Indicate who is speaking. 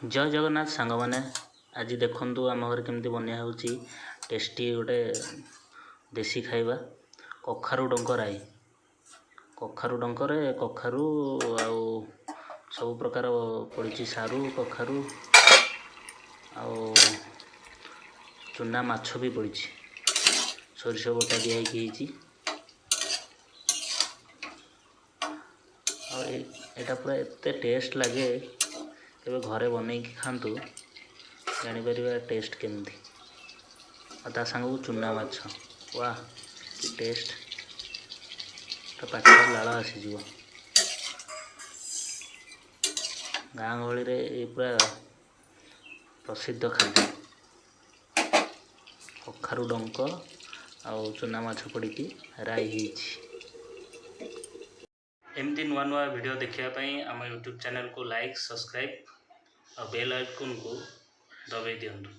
Speaker 1: ଜୟ ଜଗନ୍ନାଥ ସାଙ୍ଗମାନେ। ଆଜି ଦେଖନ୍ତୁ ଆମ ଘରେ କେମିତି ବନିଆ ହେଉଛି ଟେଷ୍ଟି ଗୋଟେ ଦେଶୀ ଖାଇବା, କଖାରୁ ଡଙ୍କ ରାଇ। କଖାରୁ ଡଙ୍କରେ କଖାରୁ ଆଉ ସବୁ ପ୍ରକାର ପଡ଼ିଛି, ସାରୁ, କଖାରୁ ଆଉ ଚୁନା ମାଛ ବି ପଡ଼ିଛି। ସୋରିଷ ବଟା ଦିଆ ହେଇକି ହେଇଛି। ଆଉ ଏଇଟା ପୁରା ଏତେ ଟେଷ୍ଟ ଲାଗେ, କେବେ ଘରେ ବନେଇକି ଖାଆନ୍ତୁ, ଜାଣିପାରିବା ଟେଷ୍ଟ କେମିତି। ଆଉ ତା ସାଙ୍ଗକୁ ଚୁନା ମାଛ, ୱାହ କି ଟେଷ୍ଟ! ପାଟିରେ ଲାଳ ଆସିଯିବ। ଗାଁ ଗହଳିରେ ଏ ପୁରା ପ୍ରସିଦ୍ଧ ଖାଦ୍ୟ, କଖାରୁ ଡଙ୍କ ଆଉ ଚୁନା ମାଛ ପଡ଼ିକି ରାଇ ହେଇଛି। ଏମିତି ନୂଆ ନୂଆ ଭିଡ଼ିଓ ଦେଖିବା ପାଇଁ ଆମ ୟୁଟ୍ୟୁବ୍ ଚ୍ୟାନେଲକୁ ଲାଇକ୍, ସବସ୍କ୍ରାଇବ୍ ଆଉ ବେଲ୍ ଆଇକନ୍କୁ ଦବାଇ ଦିଅନ୍ତୁ।